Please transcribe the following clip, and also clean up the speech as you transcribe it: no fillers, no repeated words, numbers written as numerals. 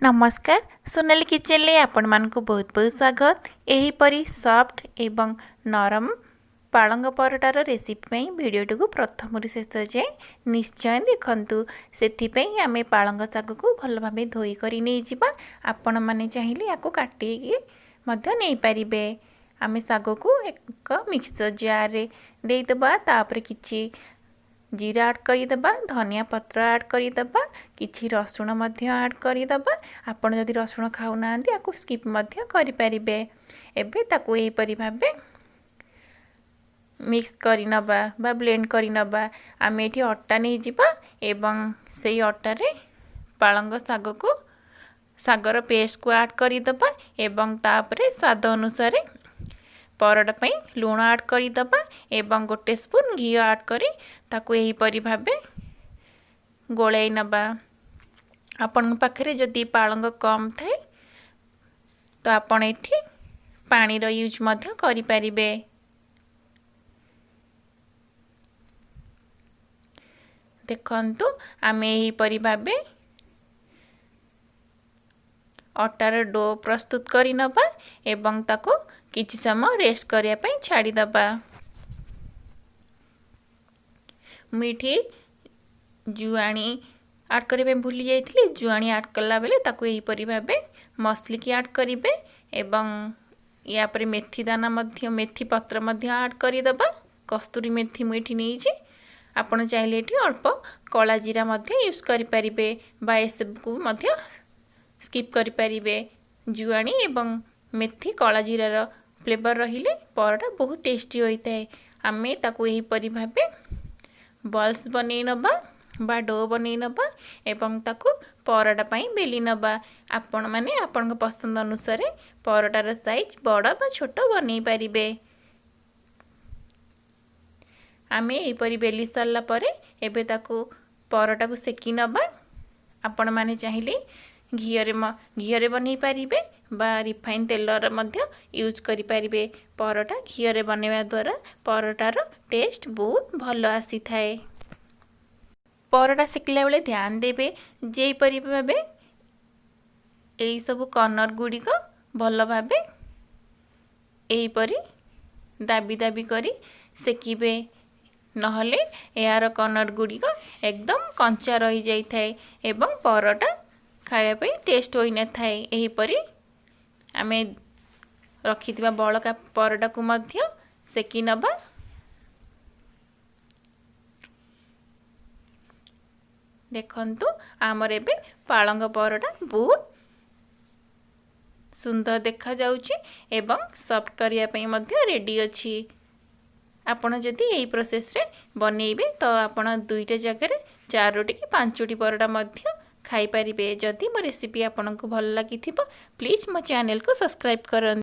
ନମସ୍କାର, ସୋନାଲି କିଚେନରେ ଆପଣମାନଙ୍କୁ ବହୁତ ବହୁତ ସ୍ୱାଗତ। ଏହିପରି ସଫ୍ଟ ଏବଂ ନରମ ପାଳଙ୍ଗ ପରଟାର ରେସିପି ପାଇଁ ଭିଡ଼ିଓଟିକୁ ପ୍ରଥମରୁ ଶେଷ ଯାଏଁ ନିଶ୍ଚୟ ଦେଖନ୍ତୁ। ସେଥିପାଇଁ ଆମେ ପାଳଙ୍ଗ ଶାଗକୁ ଭଲ ଭାବେ ଧୋଇ କରି ନେଇଯିବା। ଆପଣମାନେ ଚାହିଁଲେ ୟାକୁ କାଟିକି ମଧ୍ୟ ନେଇପାରିବେ। ଆମେ ଶାଗକୁ ଏକ ମିକ୍ସଚର ଜାର୍ରେ ଦେଇଦେବା। ତାପରେ କିଛି ଜିରା ଆଡ଼୍ କରିଦେବା, ଧନିଆ ପତ୍ର ଆଡ଼୍ କରିଦେବା, କିଛି ରସୁଣ ମଧ୍ୟ ଆଡ଼୍ କରିଦେବା। ଆପଣ ଯଦି ରସୁଣ ଖାଉନାହାନ୍ତି, ୟାକୁ ସ୍କିପ୍ ମଧ୍ୟ କରିପାରିବେ। ଏବେ ତାକୁ ଏହିପରି ଭାବେ ମିକ୍ସ କରିନେବା ବା ବ୍ଲେଣ୍ଡ କରିନେବା। ଆମେ ଏଠି ଅଟା ନେଇଯିବା ଏବଂ ସେଇ ଅଟାରେ ପାଳଙ୍ଗ ଶାଗର ପେଷ୍ଟକୁ ଆଡ଼୍ କରିଦେବା ଏବଂ ତାପରେ ସ୍ୱାଦ ଅନୁସାରେ ପରଟା ପାଇଁ ଲୁଣ ଆଡ଼୍ କରିଦେବା ଏବଂ 1 ସ୍ପୁନ୍ ଘିଅ ଆଡ଼୍ କରି ତାକୁ ଏହିପରି ଭାବେ ଗୋଳାଇ ନେବା। ଆପଣଙ୍କ ପାଖରେ ଯଦି ପାଳଙ୍ଗ କମ୍ ଥାଏ, ତ ଆପଣ ଏଠି ପାଣିର ୟୁଜ୍ ମଧ୍ୟ କରିପାରିବେ। ଦେଖନ୍ତୁ, ଆମେ ଏହିପରି ଭାବେ ଅଟାର do ପ୍ରସ୍ତୁତ କରିନେବା ଏବଂ ତାକୁ କିଛି ସମୟ ରେଷ୍ଟ କରିବା ପାଇଁ ଛାଡ଼ିଦେବା। ମୁଁ ଏଠି ଜୁଆଣି ଆଡ଼୍ କରିବା ପାଇଁ ଭୁଲି ଯାଇଥିଲି। ଜୁଆଣି ଆଡ଼୍ କଲାବେଳେ ତାକୁ ଏହିପରି ଭାବେ ମସଲିକି ଆଡ଼୍ କରିବେ ଏବଂ ୟା ପରେ ମେଥି ଦାନା ମଧ୍ୟ, ମେଥି ପତ୍ର ମଧ୍ୟ ଆଡ଼୍ କରିଦେବା। କସ୍ତୁରୀ ମେଥି ମୁଁ ଏଠି ନେଇଛି। ଆପଣ ଚାହିଁଲେ ଏଠି ଅଳ୍ପ କଳା ଜିରା ମଧ୍ୟ ୟୁଜ୍ କରିପାରିବେ ବା ଏସବୁକୁ ମଧ୍ୟ ସ୍କିପ୍ କରିପାରିବେ। ଜୁଆଣି ଏବଂ ମେଥି, କଳା ଜିରାର ଫ୍ଲେଭର୍ ରହିଲେ ପରଟା ବହୁତ ଟେଷ୍ଟି ହୋଇଥାଏ। ଆମେ ତାକୁ ଏହିପରି ଭାବେ ବଲ୍ସ ବନେଇ ନେବା ବା do ବନେଇ ନେବା ଏବଂ ତାକୁ ପରଟା ପାଇଁ ବେଲି ନେବା। ଆପଣମାନେ ଆପଣଙ୍କ ପସନ୍ଦ ଅନୁସାରେ ପରଟାର ସାଇଜ୍ ବଡ଼ ବା ଛୋଟ ବନେଇ ପାରିବେ। ଆମେ ଏହିପରି ବେଲି ସାରିଲା ପରେ ଏବେ ତାକୁ ପରଟାକୁ ସେକି ନେବା। ଆପଣମାନେ ଚାହିଁଲେ ଘିଅରେ ବନେଇ ପାରିବେ ବା ରିଫାଇନ୍ ତେଲର ମଧ୍ୟ ୟୁଜ୍ କରିପାରିବେ। ପରଟା ଘିଅରେ ବନେଇବା ଦ୍ୱାରା ପରଟାର ଟେଷ୍ଟ ବହୁତ ଭଲ ଆସିଥାଏ। ପରଟା ସେକିଲା ବେଳେ ଧ୍ୟାନ ଦେବେ ଯେପରି ଭାବେ ଏହିସବୁ କର୍ଣ୍ଣର ଗୁଡ଼ିକ ଭଲ ଭାବେ ଏହିପରି ଦାବି ଦାବି କରି ସେକିବେ, ନହେଲେ ଏହାର କର୍ଣ୍ଣର ଗୁଡ଼ିକ ଏକଦମ କଞ୍ଚା ରହିଯାଇଥାଏ ଏବଂ ପରଟା ଖାଇବା ପାଇଁ ଟେଷ୍ଟ ହୋଇନଥାଏ। ଏହିପରି ଆମେ ରଖିଥିବା ବଳକା ପରଟାକୁ ମଧ୍ୟ ସେକି ନେବା। ଦେଖନ୍ତୁ, ଆମର ଏବେ ପାଳଙ୍ଗ ପରଟା ବହୁତ ସୁନ୍ଦର ଦେଖାଯାଉଛି ଏବଂ ସଫ୍ଟ କରିବା ପାଇଁ ମଧ୍ୟ ରେଡ଼ି ଅଛି। ଆପଣ ଯଦି ଏହି ପ୍ରୋସେସ୍ରେ ବନେଇବେ, ତ ଆପଣ 2ଟା ଜାଗାରେ 4ଟି କି 5ଟି ପରଟା ମଧ୍ୟ ଖାଇପାରିବେ। ଯଦି ମୋ ରେସିପି ଆପଣଙ୍କୁ ଭଲ ଲାଗିଥିବ, ପ୍ଲିଜ୍ ମୋ ଚ୍ୟାନେଲକୁ ସବସ୍କ୍ରାଇବ୍ କରନ୍ତୁ।